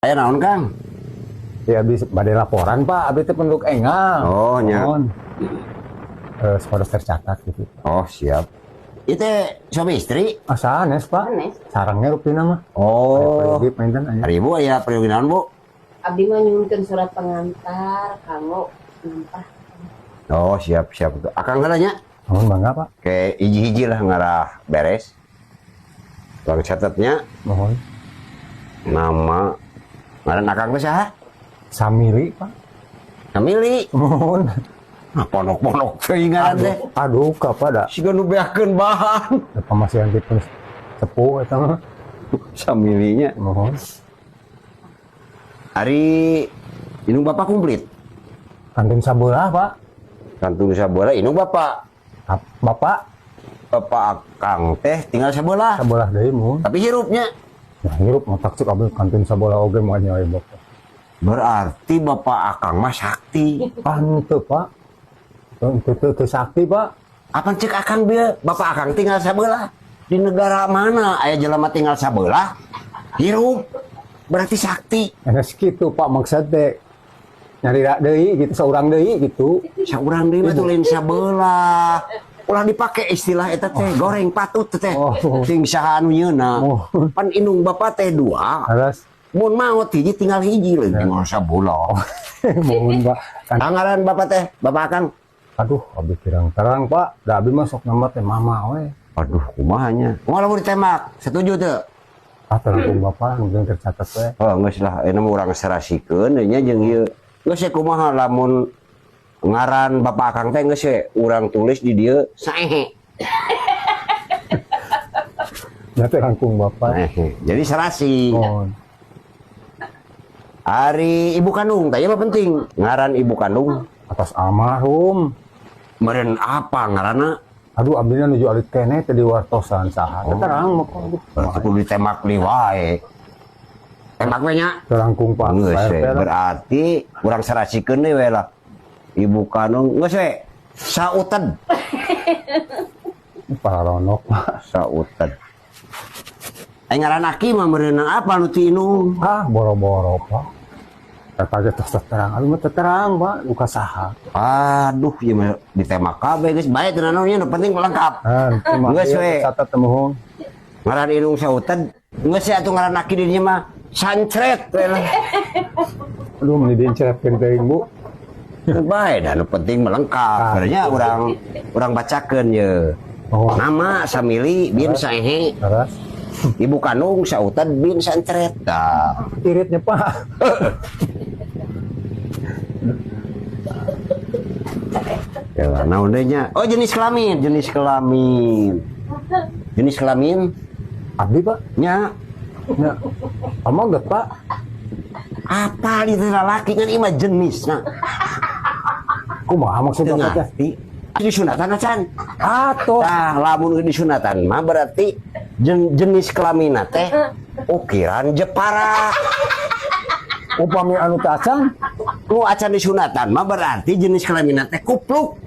Aya naon, Kang? Ya abis bade laporan, Pak, abdi teh penduduk enggal. Oh, nya. Mohon. Eh, supados tercatat gitu. Oh, siap. Itu suami istri? Ah, sanes, Pak. Sanes. Sareng rupina mah. Oh. Pergi panginten aya. Ari Ibu aya peryogi naon, Bu? Abdi mah nyuhunkeun surat pengantar kanggo nyampah. Oh, siap, siap. Akang heula nya. Mohon bangga, Pak. Kayak hiji-hiji lah ngarah beres. Urang catetnya. Mohon. Nama ngaran akang teh saha? Samili, Pak. Samili. Mohon. Nah, pondok-pondok teuing ngaran teh. Aduh, kapada. Siga nu beakeun bahan. Pamasihan dipun sepuh eta mah. Samilinya. Mohon. Ari indung bapak komplit. Kantun sabelah, Pak. Kantun sabelah indung bapak. Bapak. Bapak akang teh tinggal sabelah. Sabelah deui, mohon. Tapi hirupnya. Nah, hirup mah cek abdi kantun sabelah oge moal nya bapak. Berarti bapak akang mah sakti. Ah, henteu, Pak. Teu teu teu sakti, Pak. Apa cek akang bieu bapak akang tinggal sabelah? Di negara mana aya jelema tinggal sabelah? Hirup. Berarti sakti. Enes kitu, Pak, maksud teh nyari deui gitu, seorang deui gitu. Saurang deui mah tuh lain sabelah. Ulah dipake istilah eta teh, goreng patut teh. Oh. Ting saha anu nyeuna. Oh. Pan indung bapak teh dua. Alas. Mun maot hiji tinggal hiji leuh tinggal sabelah. Mohon, Pak. Kan Ngaran bapak teh, bapak akang. Aduh, abdi kirang terang, Pak. Da abdi mah sok nama teh mama we. Aduh, kumaha nya? Kumaha lamun ditembak? Setuju teu? Ah, terang bapak mungkin tercatat we. Oh, geus lah, ini mah urang serasikeun nya jeung ieu. Geus we kumaha lamun ngaran bapak akang teh geus we urang tulis di dieu saehe. Nya teh langkung bapak. Saehe. Jadi serasi. Mohon. Ari ibu kandung, tah ieu mah penting. Ngaran ibu kandung. Atas almarhum. Meureun apa ngaranna? Aduh, abdi nuju alit keneh teh diwartosan saha. Teh terang mah, aduh. Berarti kudu ditembak deui wae. Tembak we nya. Teu langkung, Pak. Geus Pak we. RT lah. Berarti urang serasikeun deui we lah. Ibu kandung geus we. Sauted. Pararonok, Pak. Sauted. Ai ngaran aki mah meureun apa nu ti indung? Ah, boro-boro, Pak. Eta ge tos terang. Abdi mah teu terang, Pak. Duka saha. Aduh, ieu mah ditembak kabeh geus bae teu naon nya, nu penting lengkap. Ah, Geus we. Catat teh mohon. Ngaran indung Sauted, geus we atuh ngaran aki di dinya mah Sancret we lah. Aduh, meni diencretkeun teuing, Bu. Bae dah nu penting mah lengkap. Ah. Sebenarnya urang urang bacakeun ye. Oh. Nama Samili bin Saehe, Terus ibu kandung Sauted bin Sancret. Tah. Iritnya, Pak. Ya, naon deui nya? Oh, jenis kelamin, jenis kelamin. Jenis kelamin Abdi, Pak. Nya. Ya. Pamoget, Pak. Apa itu lalaki kan ieu mah jenisna. Kumaha maksud Teu Bapak teh? ngarti. Disunatan acan. Atuh. Tah, lamun disunatan mah berarti jenis kelaminna teh ukiran Jepara. Upami anu teu acan, Nu acan disunatan mah berarti jenis kelaminna teh kupluk.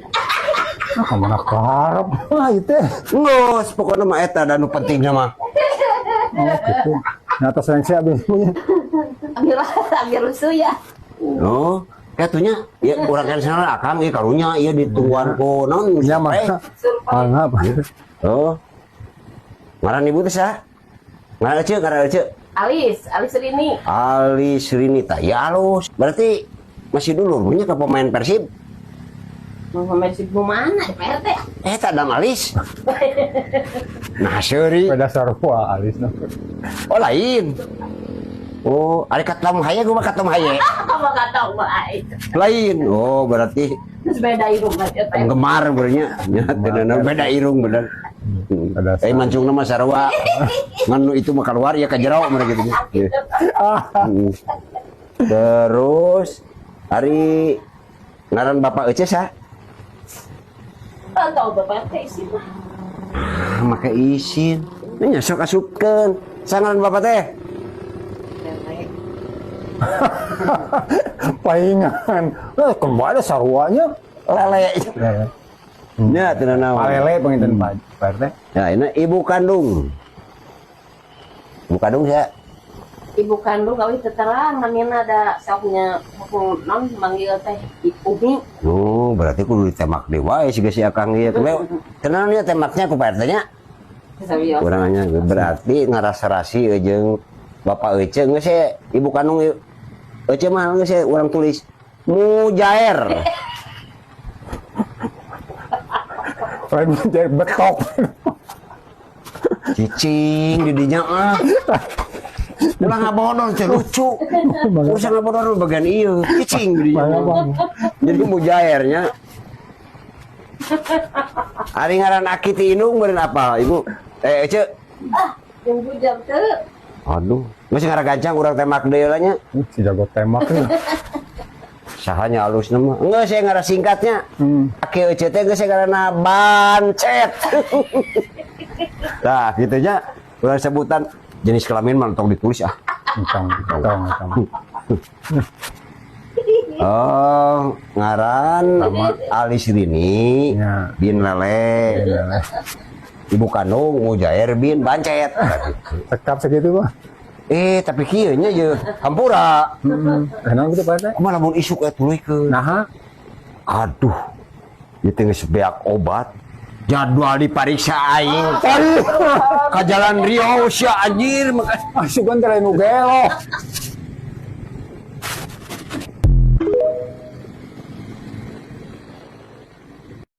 Ah, kamana karep ah ieu teh. Geus, pokokna mah eta da nu pentingna mah. Oh, gitu. Nah, atas rengse abdi punya. Ambil ambil rusuh ya. Oh, katunya ya urang kan sana akang ieu karunya ieu ditungguan ku naon Nya mah. Mangga, Pak. Oh. Ngaran ibu teh saha? Ngaran eceu, ngaran eceu. Alis, Alis Rini. Alis Rinita. Ya halus. Berarti masih dulu punya ke pemain Persib. Mau pemain Persib mau mana? Pak RT. Eh, tak ada Alis. Nah, seuri. Beda sarua alis. Oh, lain. Oh, ada katam haye, gua mah katam haye. Apa kata baik. Lain. Oh, berarti Terus beda irung aja, Pak. penggemar berarti. Ya, tidak beda irung bener. Ada Eh, mancung nama sarua. Ngan nu itu mah keluar ya ke jero mereka gitu. Terus hari ngaran Bapak Ece sa? Tahu Bapak teh isin mah. Ah, make isin. Ini sok asupkeun. Sa ngaran Bapak teh? Lele. Paingan. Eh, kembali saruanya. Lele. Ya, ya. Nya teu naon. Palele panginten Pak Pak RT. Nah, ini ibu kandung. Ibu kandung ya. Ibu kandung gawe teu terang namina, da soknya hukum non manggil teh Umi. Oh, berarti kudu ditembak deui wae siga si Akang ieu. Kumaha? Tenang nya tembaknya ku Pak RT nya. Sawios. Urang nya berarti ngarasa-rasi jeung Bapak Ece geus ye, ibu kandung ieu. Ece mah geus ye, urang tulis Mujaer. Lain jadi betok. Cicing di dinya ah. Ulah ngabodor teh lucu. Urusan ngabodor bagian ieu, cicing di dinya. Jadi mujaernya. Ari ngaran aki ti indung meureun apa, Ibu? Eh, Ece. Ah, jeung bujang teu. Aduh, geus ngaragancang urang tembak deui lah nya. Si jago tembak nih. Sahanya halus nama. Enggak, saya ngaran singkatnya. Aki Ece teh geus ngaranna Bancet. Nah, gitu nya. Urang sebutan jenis kelamin mah tong ditulis ah. Entong, entong, entong. Oh, ngaran Alis Rini Ya. bin Lele. Iya. Ibu kandung Mujair bin Bancet. Tekap segitu, Pak. Eh, tapi kieu nya ye hampura. Kenapa gitu, Pak? Kumaha lamun isuk eta tuluykeun? Nah, Aduh. Ieu teh geus beak obat. Jadwal dipariksa aing teh. Ka Jalan Riau sia anjir maka ah, sugan teh lain nu gelo.